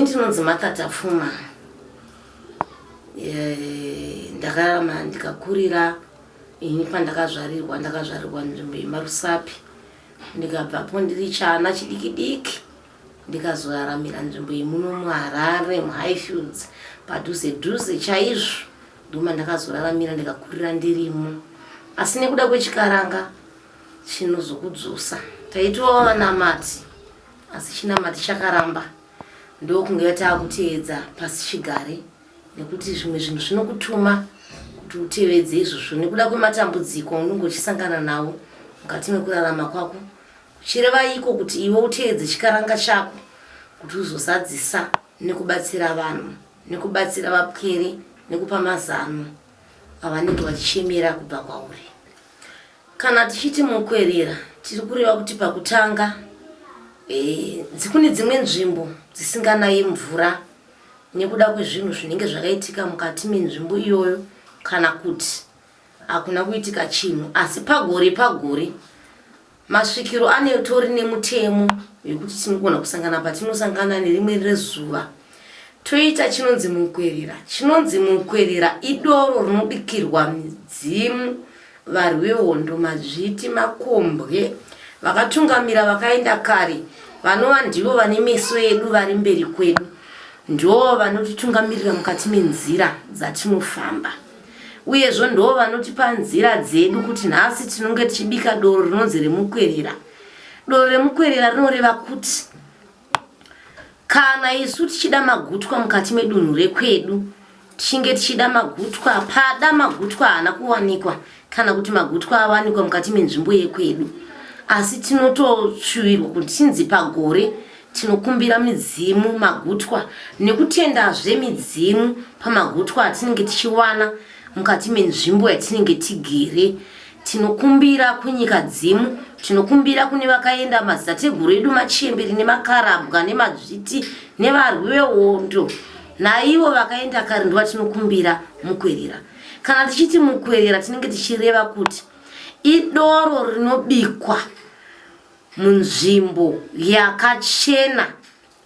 Ini ndinonzi Martha Tapfuma. Ndakararama ndikakurira ini pandakazvarirwa, ndakazvarirwa nzvimbo yemaRusapi, ndikabvapo ndiri chana chidiki diki, ndikazoraramira nzvimbo yemuno muHarare muHighfields, padhuze dhuze chaizvo ndoma ndakazoraramira ndikakurira ndirimo. Asi nekuda kwechikaranga chinozokudzosa, taitova vanamati, asi chinamati chakaramba, ndokunge taakuteedza pasi chigare, nekuti zvimwe zvinhu zvinokutuma kuti utevedze izvozvo nekuda kwematambudziko aunenge uchisangana nawo mukati mekurarama kwako, kuchireva iko kuti iwe uteedze chikaranga chako kuti uzozadzisa nekubatsira vanhu, nekubatsira vapwere, nekupa mazano avanenge vachichemera kubva kwauri. Kana tichiti mukwerera, tiri kureva kuti pakutanga kune dzimwe nzvimbo dzisinganaye mvura nekuda kwezvinhu zvinenge zvakaitika mukati menzvimbo iyoyo, kana kuti hakuna kuitika chinhu, asi pagore pagore masvikiro anetori nemutemo wekuti tinogona kusangana patinosangana nerimwe rezuva toita chinonzi mukwerera. Chinonzi mukwerera idoro rinobikirwa midzimu, varwi vehondo, madzviti, makombwe vakatungamira vakaenda kare, vanova ndivo vane meso edu vari mberi kwedu, ndo vanotitungamirira mukati menzira dzatinofamba, uyezvo ndo vanotipa nzira dzedu kuti nhasi tinonge tichibika doro rinonzi remukwerera. Doro remukwerera rinoreva kuti kana isu tichida magutwa mukati medunhu rekwedu, tichinge tichida magutwa, pada magutwa haana kuwanikwa, kana kuti magutwa awanikwa mukati menzvimbo yekwedu, asi tinotoshuvirwa kuti tinzi pagore tinokumbira midzimu magutwa, nekutendazve midzimu pamagutwa atinenge tichiwana mukati menzvimbo yatinenge tigere. Tinokumbira kunyika dzimu, tinokumbira kune vakaenda madzitateguru edu, machembere nemakarabwa nemadzviti nevarwi vehondo, naivo vakaenda kare ndovatinokumbira mukwerera. Kana tichiti mukwerera, tinenge tichireva kuti idoro rinobikwa munzvimbo yakachena,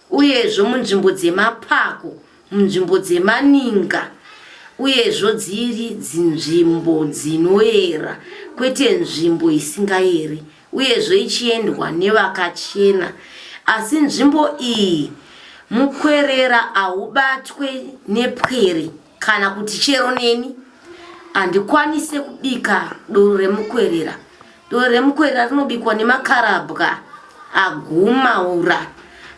uyezvo munzvimbo dzemapako, munzvimbo dzemaninga, uyezvo dziri dzinzvimbo dzinoera, kwete nzvimbo isingayeri, uyezvo ichiendwa nevakachena. Asi nzvimbo iyi mukwerera haubatwe nepwere kana kuti chero neni handikwanise kubika doro remukwerera. Doro remukwerera rinobikwa nemakarabwa agumaura.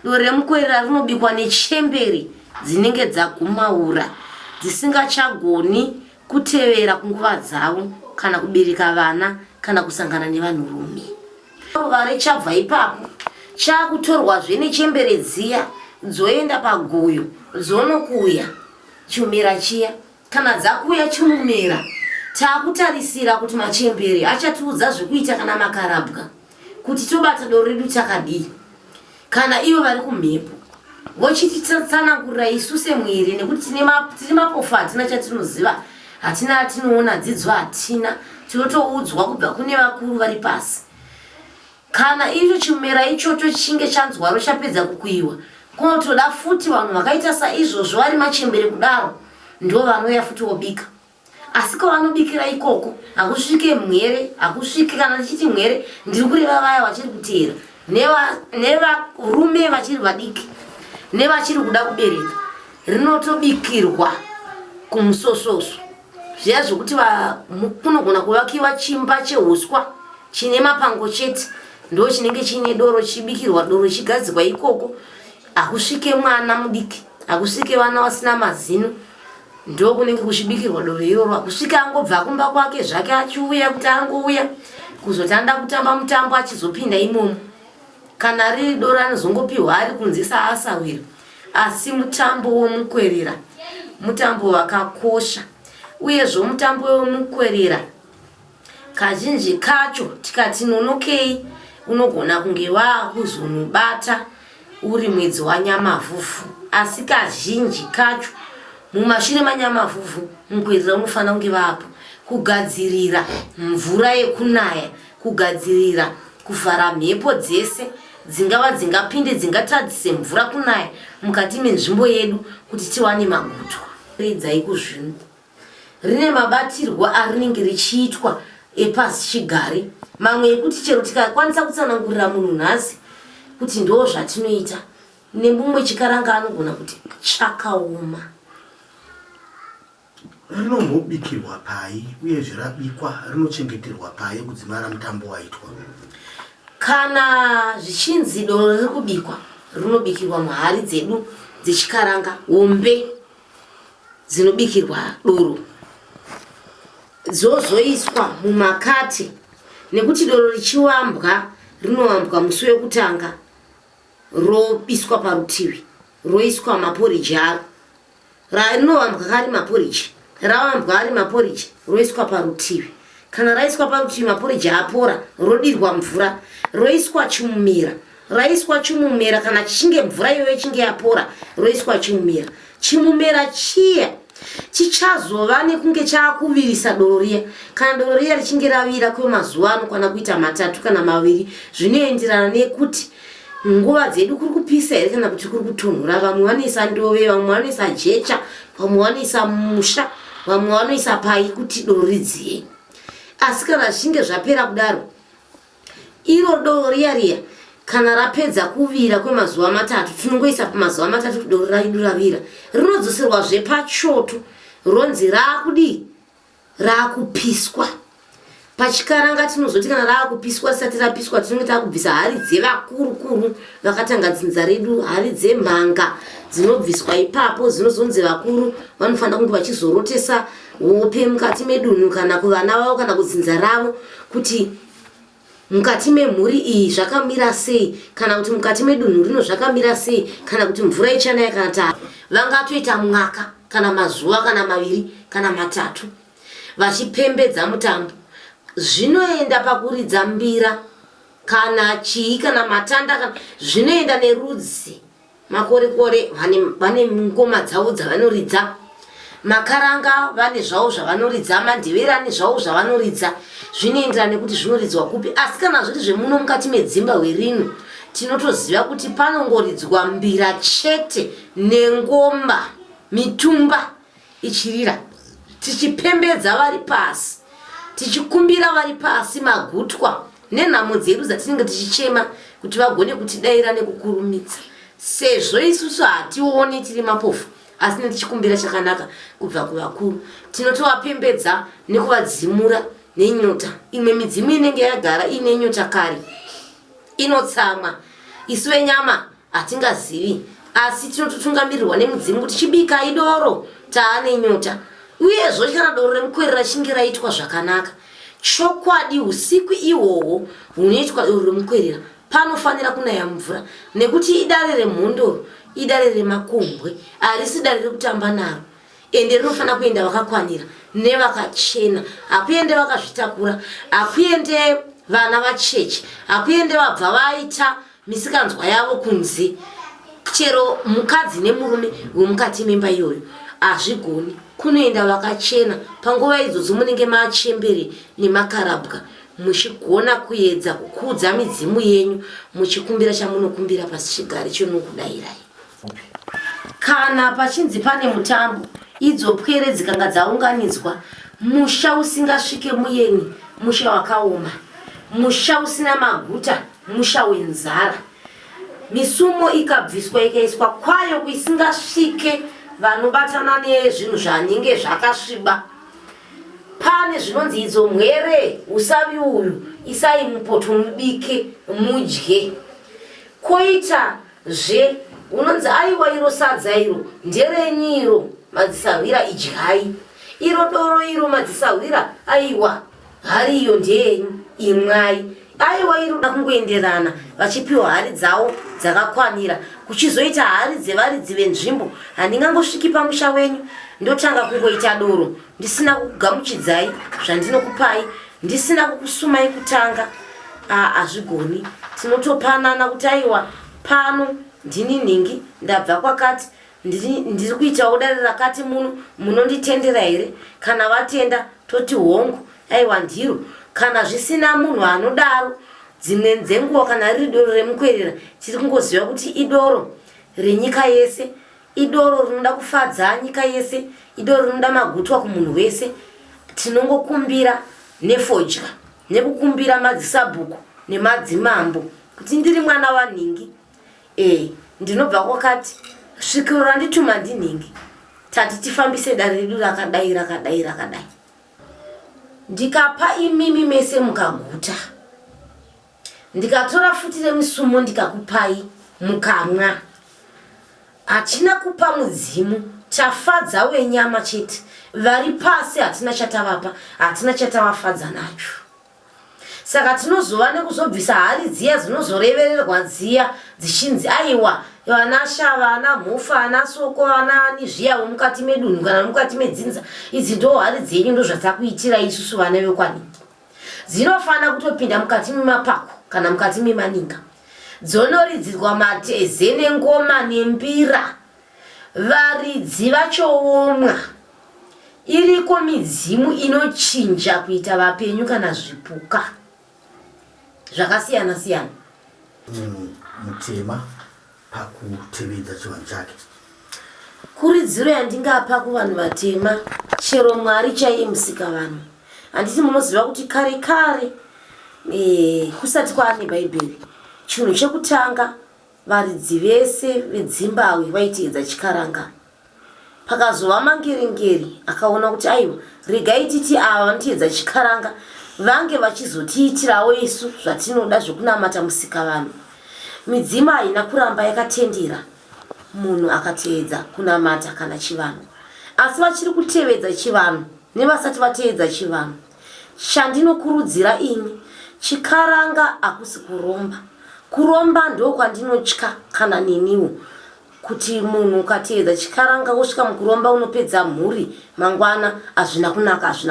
Doro remukwerera rinobikwa nechembere dzinenge dzagumaura, dzisingachagoni kutevera kunguva dzavo, kana kubereka vana, kana kusangana nevanhurume. Ruva richabva ipapo chakutorwazve nechembere dziya, dzoenda paguyo dzonokuya chumera chiya. Kana dzakuya chimumera, takutarisira kuti machembere achatiudza zvekuita kana makarabwa, kuti tobata doro redu takadii. Kana ivo vari kumhepo vochititsanangurira isu semwiri, nekuti tiri mapofu, hatina chatinoziva, hatina atinoona, dzidzo hatina, tinotoudzwa kubva kune vakuru vari pasi. Kana icho chimera ichocho chichinge chanzwaro chapedza kukuyiwa, kunotoda futi vanhu vakaita saizvozvo vari machembere kudaro, ndo vanouya futi vobika. Asi kwavanobikira ikoko hakusvike mhwere, hakusvike. Kana ndichiti mhwere, ndiri kureva vaya vachiri kuteera, nevarume vachiri vadiki nevachiri kuda kubereka. Rinotobikirwa kumusososo zviya zvokuti kunogona kuvakiwa chimba chehuswa chine mapango chete, ndo chinenge chiine doro, chibikirwa doro chigadzikwa ikoko. Hakusvike mwana mudiki, hakusvike vana vasina mazino, ndo kunenge kuchibikirwa doro iroro. Hakusvike angobva kumba kwake zvake achiuya kuti angouya kuzoti anoda kutamba mutambo achizopinda imomo. Kana riri doro anozongopiwa ari kunze saasawira. Asi mutambo womukwerera mutambo wakakosha, uyezvo mutambo womukwerera kazhinji kacho tikati nonokei unogona kunge waakuzonobata uri mwedzi waNyamavhuvhu, asi kazhinji kacho mumashure maNyamavhuvhu mukwerera unofanira kunge vapo kugadzirira mvura yekunaya, kugadzirira kuvhara mhepo dzese dzingava dzingapinde dzingatadzise mvura kunaya mukati menzvimbo yedu kuti tiwane magutwa. Ridzai kuzvino rine mabatirwo arinenge richiitwa epasichigare mamwe ekuti chero tikakwanisa kutsanangurira munhu nhasi kuti ndo zvatinoita nemumwe chikaranga anogona kuti chakaoma. Rinombobikirwa pai uyezve rabikwa rinochengeterwa pai kudzimara mutambo waitwa? Kana zvichinzi doro riri kubikwa, rinobikirwa muhari dzedu dzechikaranga hombe dzinobikirwa doro dzozoiswa mumakati nekuti doro richiwambwa rinowambwa musi wekutanga robiswa parutivi roiswa maporiji aro Rinovambwa kari maporiji. Ravambwa ari maporiji roiswa parutivi. Kana raiswa parutivi maporiji apora rodirwa mvura roiswa chimumera. Raiswa chimumera kana chichinge mvura iyoyo ichinge yapora roiswa chimumera. Chimumera chiya chichazova nekunge chaakuvirisa doro riya. Kana doro riya richinge ravira kwemazuva anokwana kuita matatu kana maviri zvinoenderana nekuti Nguva dzedu kuri kupisa here kana kuti kuri kutonhora? Vamwe vanoisa ndove, vamwe vanoisa jecha, vamwe vanoisa musha, vamwe vanoisa pai kuti doro ridziye. Asi kana zvichinge zvapera kudaro, iro doro riya riya kana rapedza kuvira kwemazuva matatu, tinongoisa pamazuva matatu kuti doro redu ravira, rinodzoserwazve pachoto ronzi raakudii? Raakupiswa. Pachikaranga tinozoti kana raakupiswa risati rapiswa tinenge taakubvisa hari dzevakuru kuru vakatanga dzinza redu, hari dzemhanga dzinobviswa ipapo dzinozonzi vakuru vanofanira kunge vachizorotesa hope mukati medunhu kana kuvana vavo kana kudzinza ravo kuti mukati memhuri iyi zvakamira sei kana kuti mukati medunhu rino zvakamira sei kana kuti mvura ichanaya kana ta vangatoita mwaka kana mazuva kana maviri kana matatu vachipembedza mutambo zvinoenda pakuridza mbira kana chii kana matanda kana zvinoenda nerudzi Makorekore vane ngoma dzavo dzavanoridza, makaranga vane zvavo zvavanoridza, mandevere ane zvavo zvavanoridza, zvinoenderana nekuti zvinoridzwa kupi. Asi kana zviri zvemuno mukati medzimbahwe rino, tinotoziva kuti panongoridzwa mbira chete nengoma, mitumba ichirira tichipembedza vari pasi tichikumbira vari pasi magutwa nenhamo dzedu dzatinenge tichichema kuti vagone kutidaira nekukurumidza sezvo isusu hationi tiri mapofu asi netichikumbira chakanaka kubva kuvakuru tinotovapembedza nekuvadzimura nenyota imwe midzimu inenge yagara iine nyota kare inotsamwa isu venyama Hatingazivi asi tinototungamirirwa nemudzimu kuti chibikai doro taane nyota. Uyezvo kana doro remukwerera richinge raitwa zvakanaka, chokwadi usiku ihwohwo hunoitwa doro remukwerera panofanira kunaya mvura nekuti idare remhondoro, idare remakombwe, harisi dare rekutamba naro ende rinofanira kuenda vakakwanira nevakachena. Hakuende vakazvitakura, hakuende vana vacheche, hakuende vabva vaita misikanzwa yavo kunze chero mukadzi nemurume wemukati memba iyoyo hazvigoni kunoenda vakachena panguva idzodzo munenge machembere nemakarabwa muchigona kuedza kukudza midzimu yenyu muchikumbira chamunokumbira pasi chigare chinokudairai Kana pachinzi pane mutambo, idzo pwere dzikanga dzaunganidzwa, musha usingasvike muyeni musha wakaoma, musha usina maguta musha wenzara. Misumo ikabviswa ikaiswa kwayo kuisingasvike vanobatana nezvinhu zvanenge zvakasviba. Pane zvinonzi idzo mhwere, usavi uyu isai mupoto mubike mudye. Koita Zve unonzi aiwa iro sadza iro nderenyu iro madzisahwira idyai. Iro doro iro madzisahwira aiwa hari iyo ndeyenyu imwai. Aiwa iro kungoenderana vachipiwa hari dzavo dzakakwanira kuchizoita hari dzevaridzi venzvimbo. Handingangosviki pamusha wenyu ndotanga kungoita doro ndisina kukugamuchidzai zvandinokupai ndisina kukusumai kutanga. Hazvigoni. Tinotopanana kuti aiwa pano ndini nhingi ndabva kwakati ndiri kuitawo dare rakati muno munonditendera here? Kana vatenda toti hongu aiwa ndiro. Kana zvisina munhu anodaro Dzimwe dzenguva kana riri doro remukwerera tiri kungoziva kuti idoro renyika yese, idoro rinoda kufadza nyika yese, idoro rinoda magutwa kumunhu wese. Tinongokumbira nefodya nekukumbira madzisabhuku nemadzimambo kuti ndiri mwana wanhingi e, ndinobva kwakati svikiro randituma ndinhingi tati tifambise dare redu rakadai rakadai rakadai. Ndikapa imimi mese mukaguta. Ndikatora futi remusumo ndikakupai mukamwa. Hatina kupa mudzimu, tafadza wenyama chete. Vari pasi hatina chatavapa, hatina chatavafadza nacho. Saka tinozova nekuzobvisa hari dziya dzinozorevererwa dziya dzichinzi aiwa vana shava, ana mhofa, ana soko, ana ani zviya vemukati medunhu kana vemukati medzinza idzi ndo hari dzenyu ndozvatsakuitirai isusu vana vekwaniki. Dzinofanira kutopinda mukati memapako kana mukati memaninga dzonoridzirwa mateze nengoma nembira varidzi vacho vomwa. Iriko midzimu inochinja kuita vapenyu kana zvipuka zvakasiyana siyana. Munhu mutema pakutevedza chivanhu chake. Kuridziro yandingapa kuvanhu vatema chero Mwari chaiye musikavanhu. Handiti munoziva kuti kare kare e, kusati kwaane Bhaibheri chinhu chekutanga varidzi vese vedzimbahwe vaiteedza chikaranga. Pakazova Mangerengeri akaona kuti aiwa regai titi ava vanoteedza chikaranga vange vachizotiitirawo isu zvatinoda zvekunamata musikavanhu. Midzimu haina kuramba yakatendera munhu akateedza kunamata kana chivanhu. Asi vachiri kutevedza chivanhu nevasati vateedza chivanhu. Chandinokurudzira ini chikaranga hakusi kuromba. Kuromba ndokwandinotya kana neniwo. Kuti munhu ukateedza chikaranga wosvika mukuromba unopedza mhuri mangwana hazvina kunaka hazvina.